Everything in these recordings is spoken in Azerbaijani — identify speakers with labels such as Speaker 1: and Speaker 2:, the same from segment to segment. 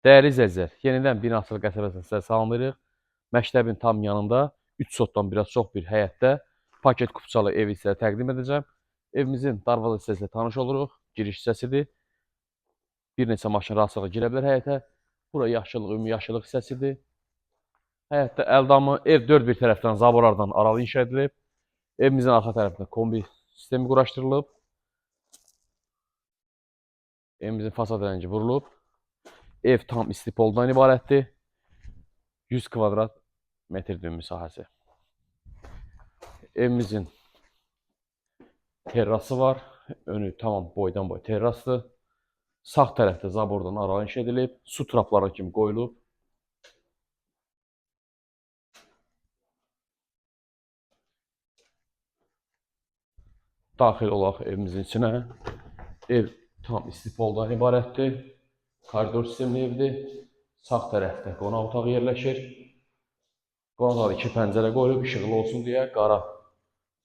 Speaker 1: Dəyərli izləyicilər, yenidən Binaçılıq qəsəbəsində sizə salamlayırıq. Məktəbin tam yanında 3 sotdan biraz çox bir həyətdə paket kupçalı evi sizə təqdim edəcəm. Evimizin darvaza hissəsilə tanış oluruq. Giriş hissəsidir. Bir neçə maşın rahatlıqla girə bilər həyətə. Bura yaşıllıq, ümumi yaşıllıq hissəsidir. Həyətdə əldamı, ev dörd bir tərəfdən zaborlardan aralı inşa edilib. Evimizin arxa tərəfində kombi sistemi quraşdırılıb. Evimizin fasad rəngi vurulub. Ev tam istipoldan ibarətdir. 100 kvadrat metr ümumi sahəsi. Evimizin terrası var. Önü tamam boydan boy terrasdır. Sağ tərəfdə zabordan aralı inşa edilib. Su trapları kimi qoyulub. Daxil olaq evimizin içinə. Ev tam istipoldan ibarətdir. Koridor sistemli evdir. Sağ tərəfdə qonaq otağı yerləşir. Qonaq otağı iki pəncərə qoyulub, işıqlı olsun deyə qara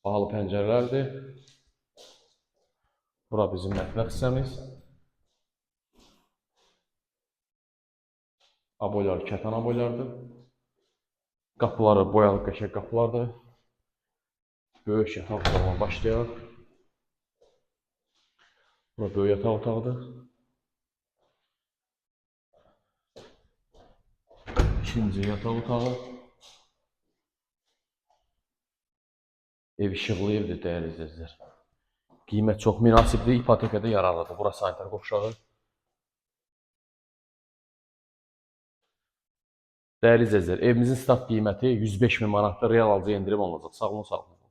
Speaker 1: bahalı pəncərələrdir. Bura bizim mətbəx hissəmiz. Aboylar kətan aboylardır. Qapıları boyalı qəşəng qapılardır. Böyük yataq otağına başlayaq. Bura böyük yataq otağıdır. İkinci yataq otağı. Ev işıqlı evdir, dəyərli izləyicilər. Qiymət çox münasibdir, ipotekada yararlıdır. Bura sanitar qovşağı. Dəyərli izləyicilər, evimizin start qiyməti 105 min manatdır. Real alıcıya endirim olunacaq. Sağ olun, sağ olun.